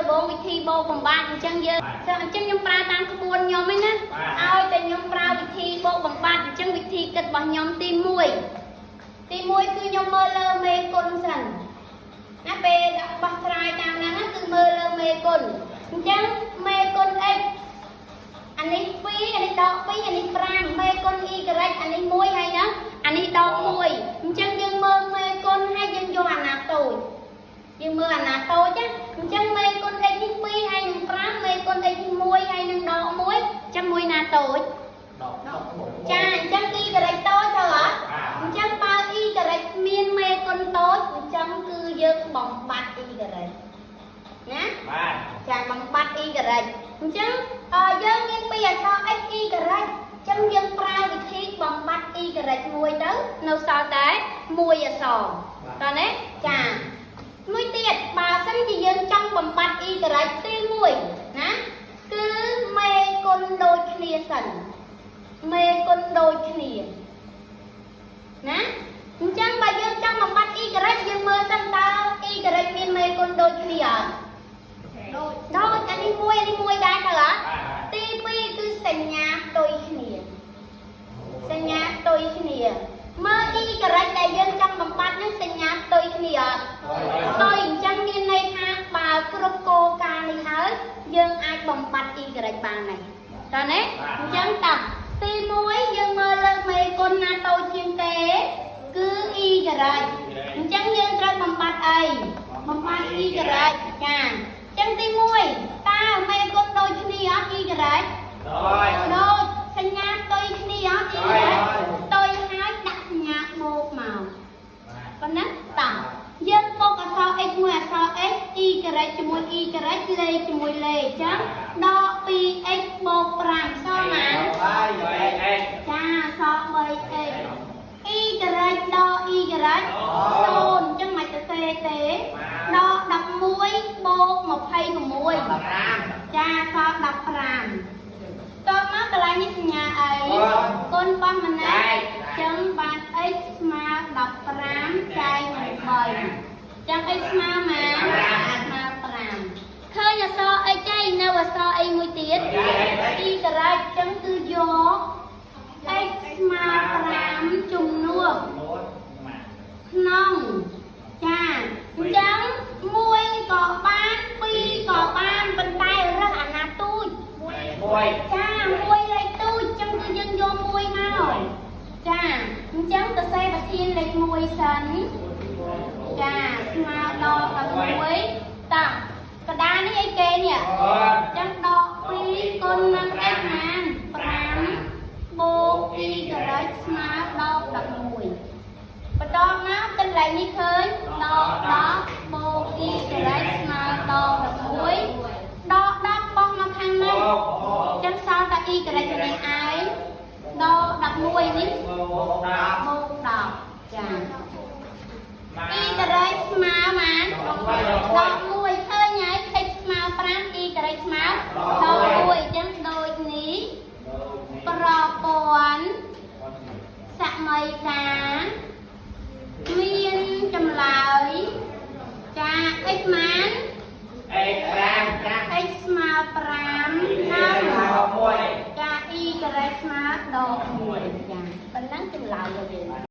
ដំបូងវិធីបូកបំបាត់អញ្ចឹងយើងអញ្ចឹងខ្ញុំប្រើតាមក្បួនខ្ញុំឯណាឲ្យតែខ្ញុំប្រើវិធីបូកបំបាត់អញ្ចឹងវិធីគិតរបស់ខ្ញុំទី1ទី1គឺខ្ញុំមើលលើមេគុណសិនណាពេលដាក់បោះត្រាយតាមហ្នឹងណាគឺមើលលើមេគុណអញ្ចឹងមេគុណ x អានេះ2អានេះដក2អានេះ5មេគុណ y អានេះ1ហើយណាអានេះដក1អញ្ចឹងយើងមើលមេគុណហើយយើងយកអាណាតូចយើងមើលអាណាតូចណាអញ្ចឹងមេគុណ x នេះ2ហើយនឹង5មេគុណ x នេះ1ហើយនឹងដក1អញ្ចឹងមួយណាតូច ដកដក ចាអញ្ចឹង y តូចត្រូវអត់អញ្ចឹងបើ y មានមេគុណតូចអញ្ចឹងគឺយើងបំបត្តិ y ណា បាទ ចាបំបត្តិ y អញ្ចឹងអឺយើងមានពីរអក្សរ x y អញ្ចឹងយើងប្រើវិធីបំបត្តិ y មួយទៅនៅសល់តែមួយអក្សរតើណាចាមួយទៀតបើសិនជាយើងចង់បំបត្តិ y ទី1ណាគឺមេគុណដូចគ្នាសិនមេគុណដូចគ្នាណាអញ្ចឹងបើយើងចង់បំបត្តិ y យើងមើលសិនតើ y មានមេគុណដូចគ្នាអត់ ដូច ដូចអានេះមួយអានេះមួយដែរទៅអត់ទី2គឺសញ្ញាផ្ទុយគ្នាសញ្ញាផ្ទុយគ្នាមើល y ដែលយើងចង់បំបត្តិនឹងសញ្ញាផ្ទុយគ្នាអត់ផ្ទុយអញ្ចឹងមានន័យថាបើគ្រប់គោលការណ៍នេះហើយយើងអាចបំបត្តិ y បានហើយតើណាអញ្ចឹងតោះទី1យើងមើលលើមេគុណណាតូចជាងគេគឺ y អញ្ចឹងយើងត្រូវបំបត្តិអីបំបត្តិ y ចាអញ្ចឹងទី1តើមេគុណដូចគ្នាអត់ y ដោយ ដូចសញ្ញាផ្ទុយគ្នាអត់ y ផ្ទុយហើយដាក់សញ្ញាបូកមកប៉ុណ្ណាតោះយើងបូកអក្សរ x មួយអក្សរ x y ជាមួយ y លេខជាមួយលេខអញ្ចឹងដក 2x បូក5សល់ណា 3x ចាសល់ 3x y ដក y 0អញ្ចឹងមិនទៅសេទេដក11បូក26 15 ចាសល់15តមកកន្លែងនេះសញ្ញាអីគុណប៉ះម្នាក់ចឹងបាន x ស្មើ15ចែកនឹង3ចឹង x ស្មើម៉ានស្មើ5ឃើញអក្សរ x ឯងនៅអក្សរអីមួយទៀត y ចឹងគឺយក x ស្មើ5ជំនួសក្នុងចាអញ្ចឹង1ក៏បាន2ក៏បានប៉ុន្តែរើសអាណាទូច មួយ ចាមួយលេខទូចអញ្ចឹងគឺយើងយកមួយមកចាអញ្ចឹងទៅសេប្រធានលេខ1សិនចាស្មើដល់11តោះកដានេះអីគេនេះអញ្ចឹងដក2គុណនឹង x ណា5បូក y ស្មើដល់11បន្តមកកន្លែងនេះឃើញដក10បូក y ស្មើដល់11ដក10បោះមកខាងនេះ ចឹងសល់តែ y ម្នាក់ឯងដក11នេះ បូក10 បូក10ចា y ស្មើម៉ានដក1ឃើញហើយ x ស្មើ5 y ស្មើដក1អញ្ចឹងដូចនេះប្រព័ន្ធសម័យកាមានចម្លើយចា x ម៉ាន x 5 x ស្មើ5ហើយ 1 ចា y ស្មើដក1ចាប៉ុណ្ណឹងចម្លើយរបស់យើង។